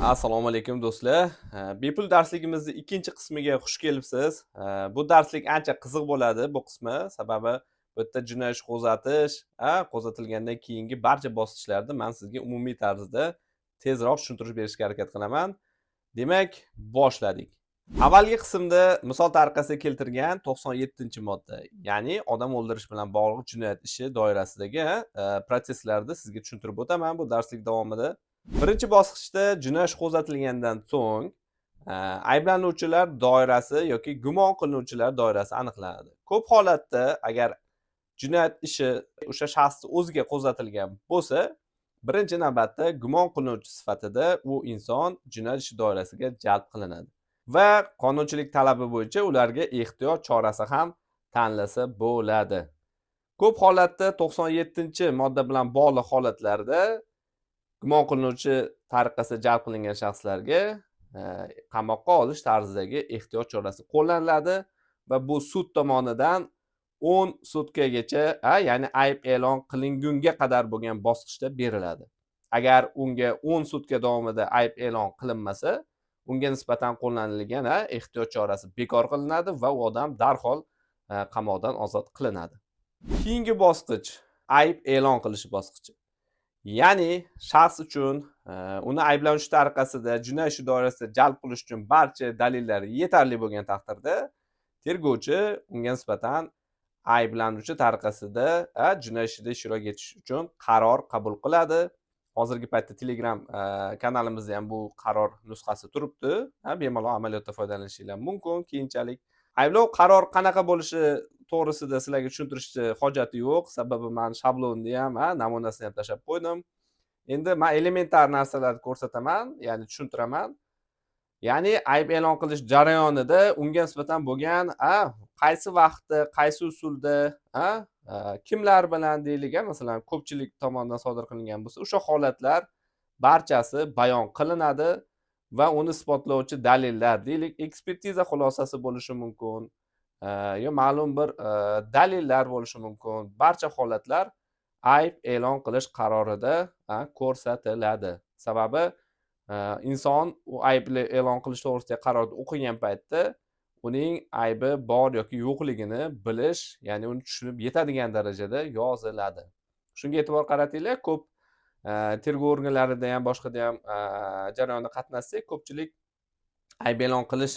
Assalomu alaykum, do'stlar. Bepul darsligimizni ikkinchi qismiga xush kelibsiz. Bu darslik ancha qiziq bo'ladi bu qismi, sababi bu yerda jinoiy ish qo'zg'atish, qo'zg'atilgandan keyingi barcha bosqichlarni man sizga umumiy tarzda tezroq tushuntirib berishga harakat qilaman. Demak, boshladik. Avvalgi qismda misol tariqasida keltirgan 97-modda, ya'ni odam o'ldirish bilan bog'liq jinoyat ishi doirasidagi protsesslarni sizga tushuntirib o'taman bu darslik davomida. Birinchi bosqichda jinoiy ish qo'zg'atilgandan so'ng ayblanuvchilar doirasi yoki gumon qilinuvchilar doirasi aniqlanadi. Ko'p holatda agar jinoyat ishi o'sha shaxsni o'ziga qo'zg'atilgan bo'lsa, birinchi navbatda gumon qilinuvchi sifatida u inson jinoyat ishi doirasiga jalb qilinadi va qonunchilik talabi bo'yicha ularga ehtiyot chorasi ham tanlasa bo'ladi. Ko'p holatda 97-modda bilan bog'liq holatlarda gumon qilinuvchi tariqasida jalb qilingan shaxslarga qamoqqa olish tarzidagi ehtiyot chorasi qo'llaniladi va bu sud tomonidan 10 sutkagacha, ya'ni ayb e'lon qilingunga qadar bo'lgan bosqichda beriladi. Agar unga 10 sutka davomida ayb e'lon qilinmasa, unga nisbatan qo'llanilgan ehtiyot chorasi bekor qilinadi va u odam darhol qamoqdan ozod qilinadi. Keyingi bosqich ayb e'lon qilish bosqichi. Ya'ni shaxs uchun uni ayblanuvchi tariqasida jinoiy ish doirasida jalb qilish uchun barcha dalillar yetarli bo'lgan taqdirda tergovchi unga nisbatan ayblanuvchi tariqasida jinoiy ishida ishtirok etish uchun qaror qabul qiladi. Hozirgi paytda Telegram kanalimizda ham bu qaror nusxasi turibdi. Bemalol amaliyotda foydalanishinglar mumkin keyinchalik. Ayblov qaror qanaqa bo'lishi to'g'risida sizlarga tushuntirishni hojati yo'q, sababi man shablonni ham, namunasini ham tashlab qo'ydim. Endi man elementar narsalarni ko'rsataman, ya'ni tushuntiraman. Ya'ni ayb e'lon qilish jarayonida unga nisbatan bo'lgan qaysi vaqtda, qaysi usulda, kimlar bilan deylik, masalan, ko'pchilik tomonidan sodir qilingan bo'lsa, o'sha holatlar barchasi bayon qilinadi va uni isbotlovchi dalillar, deylik, ekspertiza xulosasi bo'lishi mumkin yo ma'lum bir dalillar bo'lishi mumkin. Barcha holatlar ayb e'lon qilish qarorida ko'rsatiladi. Sababi inson u aybli e'lon qilish to'g'risidagi qarorni o'qigan paytda uning aybi bor yoki yo'qligini bilish, ya'ni uni tushunib yetadigan darajada yoziladi. Shunga e'tibor qaratinglar, ko'p tergov organlarida ham, boshqada ham jarayonda qatnashsak, ko'pchilik ayb e'lon qilish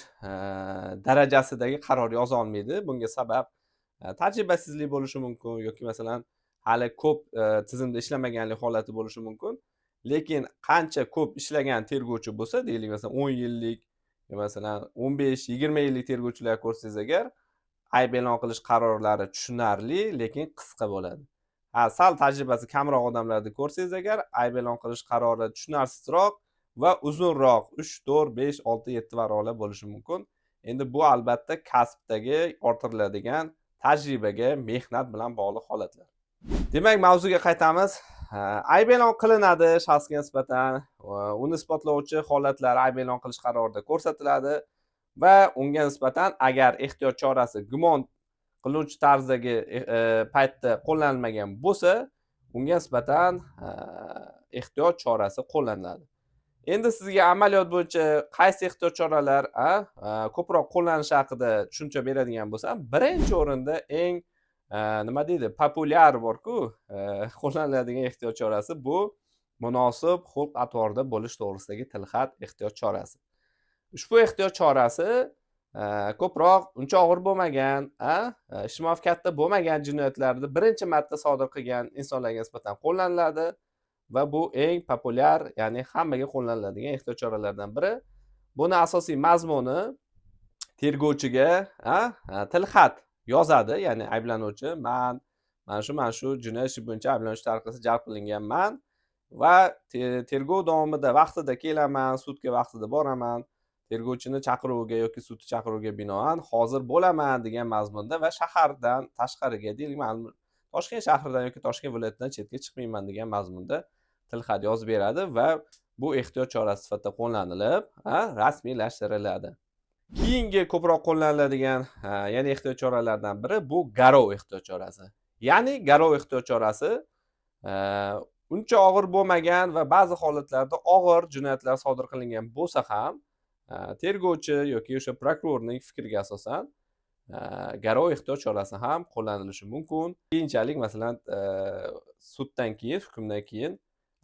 darajasidagi qaror yoza olmaydi. Bunga sabab tajribasizlik bo'lishi mumkin yoki, masalan, hali ko'p tizimda ishlamaganlik holati bo'lishi mumkin. Lekin qancha ko'p ishlagan tergovchi bo'lsa, deylik, masalan, 10 yillik, masalan, 15, 20 yillik tergovchilar ko'rsangiz agar, ayb e'lon qilish qarorlari tushunarli, lekin qisqa bo'ladi. Ha, sal tajribasi kamroq odamlarni ko'rsangiz agar, ayb e'lon qilish qarori tushunarsizroq va uzunroq, 3, 4, 5, 6, 7 varaqlar bo'lishi mumkin. Endi bu albatta kasbdagi orttiriladigan tajribaga, mehnat bilan bog'liq holatlar. Demak, mavzuga qaytamiz. Ayb e'lon qilinadi shaxsga nisbatan, uni isbotlovchi holatlar ayb e'lon qilish qarorida ko'rsatiladi va unga nisbatan agar ehtiyot chorasi gumon qilinuvchi tarzdagi paytda qo'llanilmagan bo'lsa, unga nisbatan ehtiyot chorasi qo'llaniladi. Endi sizga amaliyot bo'yicha qaysi ehtiyot choralar ko'proq qo'llanishi haqida tushuncha beradigan bo'lsam, birinchi o'rinda eng nima deydi, populyar borku, qo'llaniladigan ehtiyot chorasi bu munosib xulq atvorda bo'lish to'g'risidagi tilxat ehtiyot chorasi. Ushbu ehtiyot chorasi ko'proq uncha og'ir bo'lmagan, ijtimoiy katta bo'lmagan jinoyatlarni birinchi marta sodir qilgan insonlarga nisbatan qo'llaniladi va bu eng populyar, ya'ni hammaga qo'llaniladigan ehtiyot choralaridan biri. Buni asosiy mazmuni tergovchiga tilxat yozadi, ya'ni ayblanuvchi: man mana shu, mana shu jinoyat ishi bo'yicha ayblanuvchi tariqasida jalb qilinganman va tergov davomida vaqtida kelaman, sudga vaqtida boraman, tergovchini chaqiruviga yoki sudni chaqiruviga binoan hozir bo'laman degan mazmunda va shahardan tashqariga, deylik, ma'lum Toshkent shahridan yoki Toshkent viloyatidan chetga chiqmayman degan mazmunda tilxat yozib beradi va bu ehtiyot chorasi sifatida qo'llanilib, rasmiylashtiriladi. Keyingi ko'proq qo'llaniladigan, ya'ni ehtiyot choralaridan biri bu garov ehtiyot chorasi. Ya'ni garov ehtiyot chorasi Uncha og'ir bo'lmagan va ba'zi holatlarda og'ir jinoyatlar sodir qilingan bo'lsa ham, tergovchi yoki o'sha prokurorning fikriga asosan garov ehtiyot chorasi ham qo'llanilishi mumkin. Keyinchalik, masalan, suddan keyin, hukmdan keyin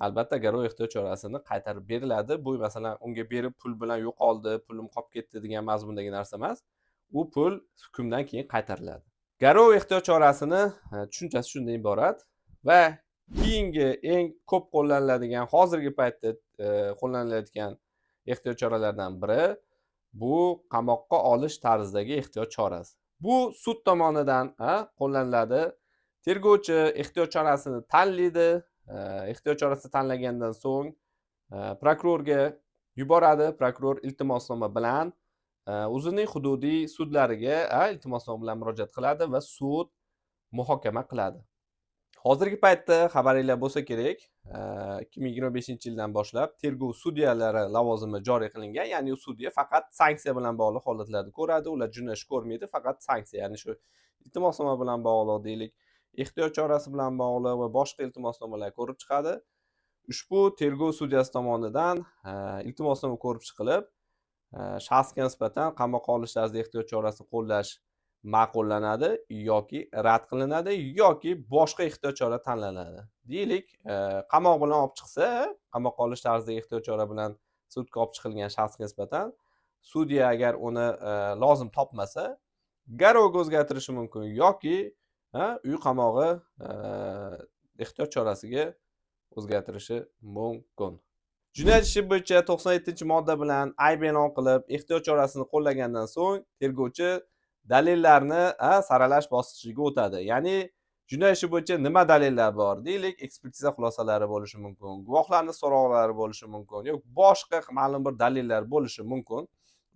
albatta garov ehtiyot chorasini qaytarib beriladi. Bu, masalan, unga berib pul bilan yo'qoldi, pulim qolib ketdi degan mazmundagi narsa emas. U pul hukmdan keyin qaytariladi. Garov ehtiyot chorasini tushunchasi shundan iborat. Va keyingi eng ko'p qo'llaniladigan, hozirgi paytda qo'llanilayotgan ehtiyot choralaridan biri bu qamoqqa olish tarzidagi ehtiyot chorasi. Bu sud tomonidan qo'llaniladi. Tergovchi ehtiyot chorasini tanlaydi. Ehtiyot chorasini tanlagandan so'ng prokurorga yuboradi. Prokuror iltimosnoma bilan o'zining hududiy sudlariga iltimosnoma bilan murojaat qiladi va sud muhokama qiladi. Hozirgi paytda xabaringlar bo'lsa kerak, 2025-yildan boshlab tergov sudyalari lavozimi joriy qilingan. Ya'ni u sudya faqat sanksiya bilan bog'liq holatlarni ko'radi, ular jinoiy ish ko'rmaydi, faqat sanksiya, ya'ni shu iltimosnoma bilan bog'liq deylik, ehtiyot chorasi bilan bog'liq va boshqa iltimosnomalar ko'rib chiqadi. Ushbu tergov sudyasi tomonidan iltimosnoma ko'rib chiqilib, shaxsga nisbatan qamoqqa olish tarzida ehtiyot chorasini qo'llash ma'qullanadi yoki rad qilinadi yoki boshqa ehtiyot chora tanlanadi. Deylik, qamoq bilan olib chiqsa, qamoqqa olish tarzidagi ehtiyot chora bilan sudga olib chiqilgan shaxsga nisbatan sudya agar uni lozim topmasa, garovga o'zgartirishi mumkin yoki uy qamog'i ehtiyot chorasiga o'zgartirishi mumkin. Jinoyat ishi bo'yicha 97-modda bilan ayb e'lon qilib, ehtiyot chorasini qo'llagandan so'ng tergovchi dalillarni saralash bosqichiga o'tadi. Ya'ni jinoyat ishi bo'yicha nima dalillar bor? Deylik, ekspertiza xulosalari bo'lishi mumkin, guvohlarning so'roqlari bo'lishi mumkin yoki boshqa ma'lum bir dalillar bo'lishi mumkin.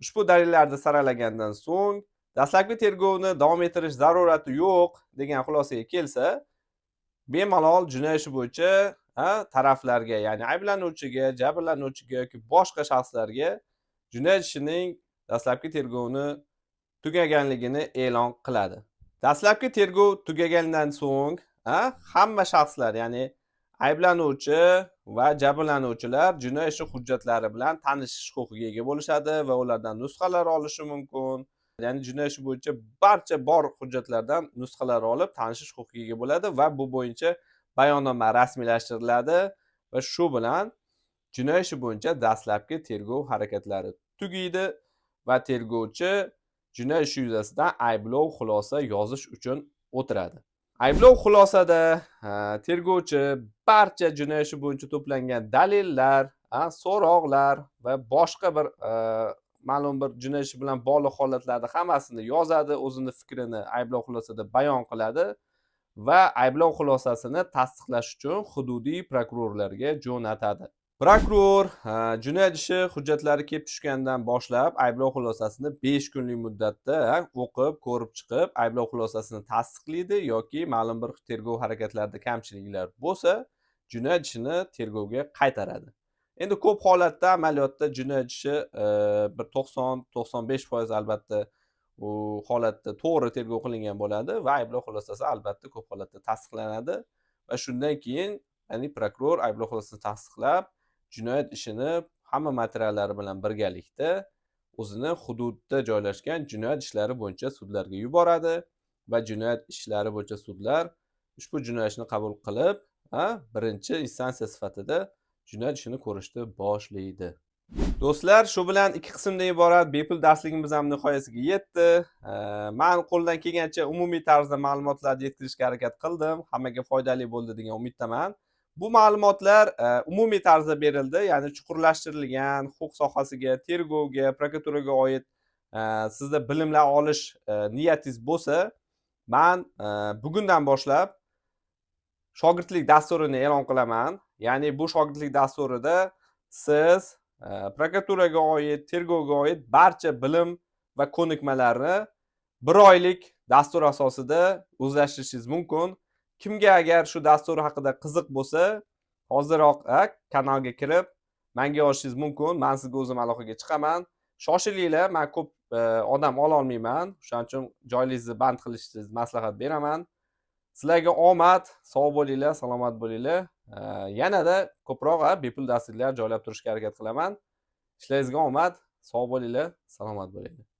Ushbu dalillarni saralagandan so'ng dastlabki tergovni davom ettirish zarurati yo'q degan xulosaga kelsa, bemalol jinoyat ishi bo'yicha taraflarga, ya'ni ayblanuvchiga, jabrlanuvchiga yoki boshqa shaxslarga jinoyat ishining dastlabki tergovini tugaganligini e'lon qiladi. Dastlabki tergov tugagandan so'ng hamma shaxslar, ya'ni ayblanuvchi va jabrlanuvchilar jinoyat ishi hujjatlari bilan tanishish huquqiga ega bo'lishadi va ulardan nusxalar olishi mumkin. Ya'ni jinoyat ishi bo'yicha barcha bor hujjatlardan nusxalar olib tanishish huquqiga ega bo'ladi va bu bo'yicha bayonnoma rasmiylashtiriladi va shu bilan jinoyat ishi bo'yicha dastlabki tergov harakatlari tugaydi va tergovchi jinoyat ishi yuzasidan ayblov xulosa yozish uchun o'tiradi. Ayblov xulosada tergovchi barcha jinoyat ishi bo'yicha to'plangan dalillar, so'roqlar va boshqa bir ma'lum bir jinoyat ishi bilan bog'liq holatlarni hammasini yozadi, o'zini fikrini ayblov xulosada bayon qiladi va ayblov xulosasini tasdiqlash uchun hududiy prokurorlarga jo'natadi. Prokuror jinoyat ishi hujjatlari kelib tushgandan boshlab ayblov xulosasini 5 kunlik muddatda o'qib, ko'rib chiqib, ayblov xulosasini tasdiqlaydi yoki ma'lum bir tergov harakatlarida kamchiliklar bo'lsa, jinoyat ishini tergovga qaytaradi. Endi ko'p holatda amaliyotda jinoyat ishi bir 90-95% albatta u holatda to'g'ri tergov qilingan bo'ladi va ayblov xulosasi albatta ko'p holatda tasdiqlanadi va shundan keyin, ya'ni prokuror ayblov xulosasini tasdiqlab, jinoyat ishini hamma materiallari bilan birgalikda o'zini hududda joylashgan jinoyat ishlari bo'yicha sudlarga yuboradi va jinoyat ishlari bo'yicha sudlar ushbu jinoyat ishini qabul qilib, birinchi instansiya sifatida jinoyat ishini ko'rishni boshlaydi. Do'stlar, shu bilan ikki qismdan iborat bepul darsligimiz ham nihoyasiga yetdi. Man qo'ldan kelgancha umumiy tarzda ma'lumotlarni yetkazishga harakat qildim. Hammaga foydali bo'ldi degan umiddaman. Bu ma'lumotlar umumiy tarzda berildi, ya'ni chuqurlashtirilgan huquq sohasiga, tergovga, prokuraturaga oid sizda bilimlar olish niyatingiz bo'lsa, man bugundan boshlab shogirdlik dasturini e'lon qilaman. Ya'ni bu shogirdlik dasturida siz prokuraturaga oid, tergovga oid barcha bilim va ko'nikmalarni bir oylik dastur asosida o'zlashtirishingiz mumkin. Kimga agar shu dastur haqida qiziq bo'lsa, hoziroq kanalga kirib menga yozishingiz mumkin. Man sizga o'zim aloqaga chiqaman. Shoshilinglar, man ko'p odam ola olmayman. O'shaning uchun joyingizni band qilishingizni maslahat beraman. Sizlarga omad, sog' bo'linglar, salomat bo'linglar. Yanada ko'proq bepul darsliklar joylab turishga harakat qilaman. Ishlaringizga omad, sog' bo'linglar, salomat bo'linglar.